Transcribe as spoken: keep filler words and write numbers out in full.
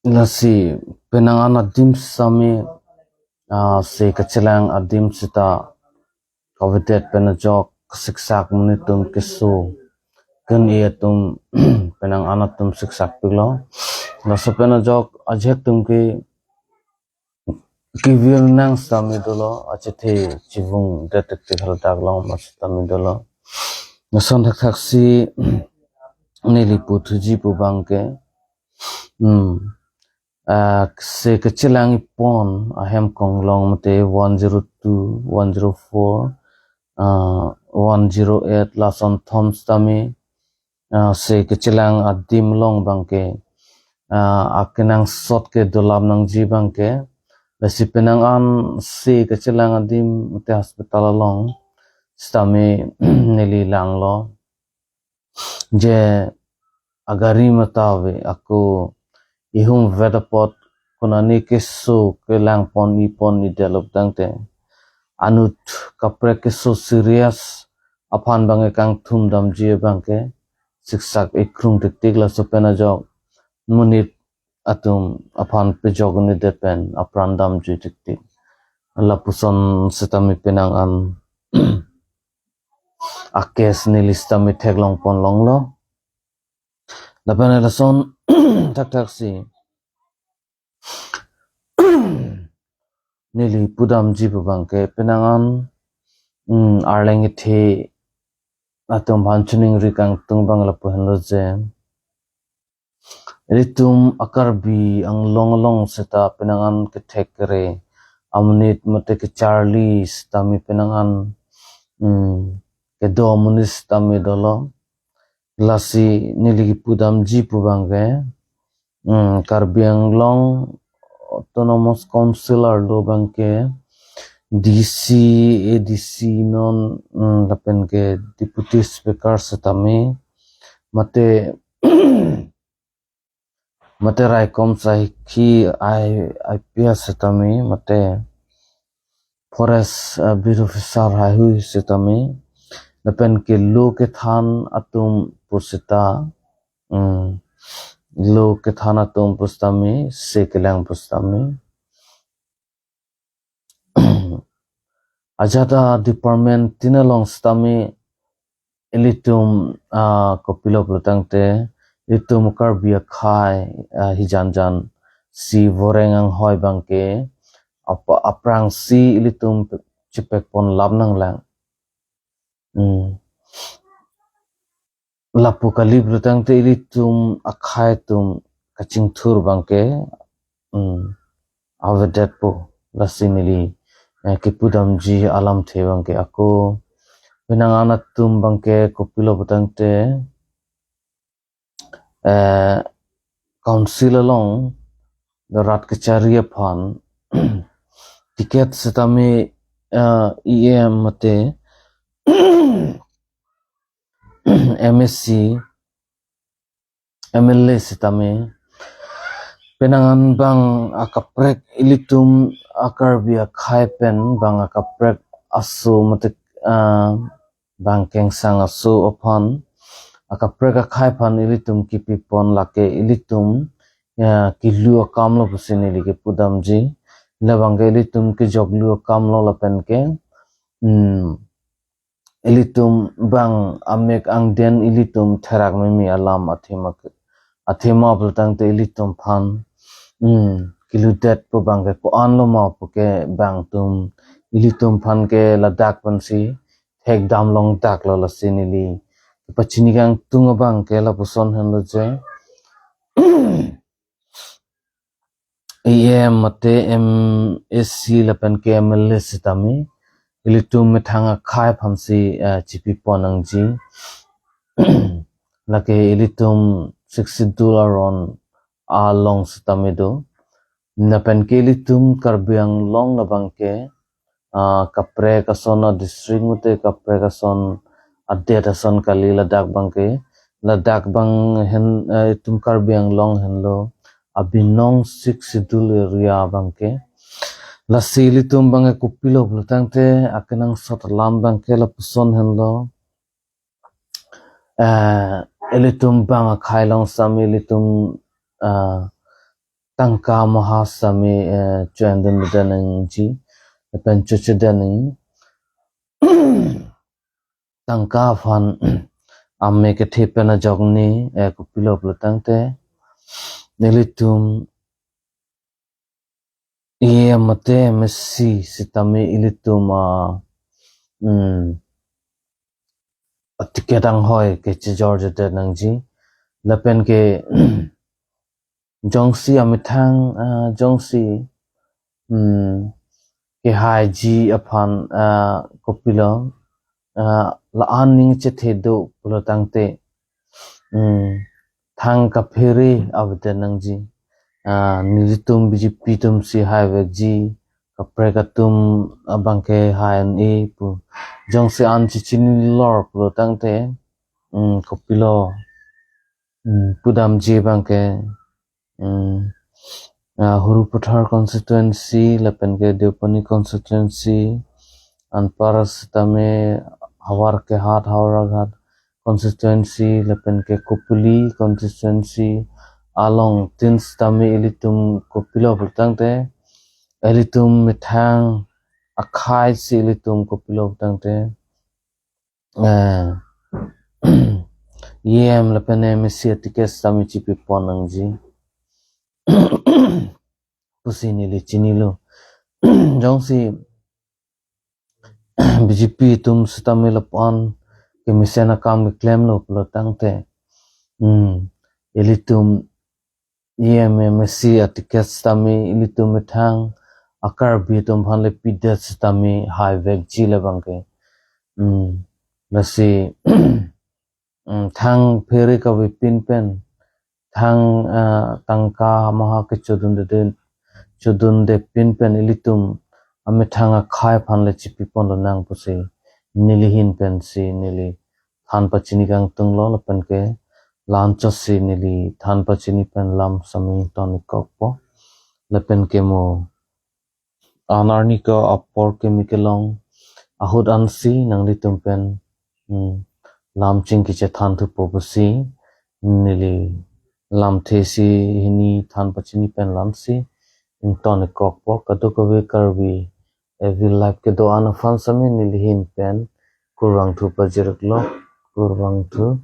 Lasi penang an adim sitame, ah, se kachelang adim sita kavedet pen ajok siksak monit atum keso ken-e atum penang an atum siksak piklo. Laso pen ajok ajek atum ke kevir nang sitame dolo, achethe chevung det tik tik haladak along ma sitame dolo. Lason thakthaksi neli puthuji pu abangke, hmm, ah, se kachelang ipon ahem konglong mate one zero two, one zero four, ah, one zero eight lason thom sitame, ah, se kachelang adim along abangke, ah, akenangsot ke dolam nangji abangke, lasi penang an se kachelang adim mate hospital along sitame neli langlo. Je agari mata ave ako ihum vet apot konane keso kelang pon ipon idelop tangte, anut kaprek keso serious aphan abangke kangthum damji abangke siksak ikrung tik tik, laso pen ajok monit atum aphan pejok un-edet pen apran damji tik tik. Lapuson sitame penang an akes neli sitame theklong pon longlo. Lapen lason thakthaksi neli pudamji pu abangke penang an, mm, arleng kethe atum aphan chiningri kangtung abang lapu henlo je, ilitum a-Karbi Anglong along sita penang an kethek kere amonit mate kecharli sitame penang an, mm, kedo amonit sitame dolo. Lasi neli kipudamji pu abangke, mm, Karbi Anglong Autonomous Council arlo abangke D C, A D C non, mm, lapen ke Deputy Speaker sitame, mate mate raikom sakhi I, I P S sitame, mate forest, uh, bureau officer haihui sitame, lapen ke lo kethan atum pusita, mm, lo kethan atum pusitame, se kelang pusitame, ajat a-department tin along sitame ilitum, ah, kopilo pulo tangte, ilitum Karbi akhei, ah, hijan jan si voreng anghoi abangke, apa, aphrangsi ilitum chepek pon lap nanglang. Hmm. Lapu kali pulo tangte ilitum akhei atum kachingthur abangke, mm, avedetpo, lasi neli, eh, kipudamji alamthe abangke ako penang an atum abangke kopilo pulo tangte, eh, council along rat kachari aphan ticket sitame, eh, E M mate M A C, M L A sitame penang an bang akaprek ilitum a-Karbi akhei pen bang akaprek aso mate, ah, bang kengsang aso aphan, akaprek akhei aphan ilitum kipi pon, lake ilitum, ya, kelu akamlo pusi neli kipudamji. Labangke ilitum kejoklu akamlo lapen ke, hmm, ilitum bang amek angden ilitum therak meme alam athema ke, athema pulo tangte ilitum aphan, hmm, keludetpo abangke ko-anlo ma puke bang atum ilitum aphan ke ladak pensi thekdam longdaklo, lasi neli pachini kangtung abangke lapuson henlo je, E M mate M A C lapen ke M L A sitame ilitum methang akhei aphansi, eh, chipi pon nangji. Lake ilitum Sixth Schedule aron along sitame do. Lapen ke ilitum Karbi Anglong labangke, ah, kaprek ason a-district mate kaprek ason adet ason kali ladak abangke. Ladak abang hen, eh, itum Karbi Anglong henlo abinong Sixth Schedule area abangke. Lasi ilitum abangke kopilo pulo tangte akenangsot alam abangke lapuson henlo. Eh, ilitum bang akhai along sitame ilitum, eh, tangka maha sitame, eh, cho-endunde nangji, lapen chochede nangji. Tangka aphan ame kethe pen ajok ni, eh, kopilo pulo tangte, nelitum E M mate M A C sitame ilitum a, hmm, a ticket anghoi kechejorjede nangji. Lapen ke jongsi amethang, ah, jongsi, hmm, kehaiji aphan, ah, kopilo, ah, la-an ning chethe do pulo tangte, hmm, thang kaphere avede nangji. Ah, nelitum B J P atum si haivekji, kaprek atum abang ke hai-an-e pu. Jongsi an chechinilor pulo tangte, hmm, kopilo, hmm, pudamji abang ke, hmm, ah, Sarupathar constituency, lapen ke Deopani constituency, anpar sitame Howraghat, Howraghat constituency, lapen ke Kopili constituency alongtin sitame ilitum kopilo pulo tangte, ilitum methang akhai si ilitum kopilo pulo tangte, eh, E M lapen M A C a ticket sitame chipipon nangji pusi neli chinilo. Jongsi B J P atum sitame lapu-an kemesen akam keklemlo pulo tangte, hmm, ilitum E M M A C a ticket sitame ilitum methang a Karbi atum aphan le pidet sitame haivekji labang ke. Hmm, lasi, hmm, thang phere kavepin pen, thang, ah, tangka maha kechodunde, chodunde pin pen ilitum amethang akhai aphan le chipiponlonang pusi neli ahin pensi neli than pachini kangtunglo, lapen ke la-anchot si neli than pachini pen lam sitame ingtonikokpo. Lapen ke mo anerni ke apor kimi kelong ahut ansi nanglitum pen, hmm, lam chingki chethanthupo pusi neli lamthe si hini than pachini pen la-ansi ingtonikokpo. Kadokave Karbi A V Live kedo-an aphan sitame neli ahin pen kurvangthu pajirlo, kurvangthu.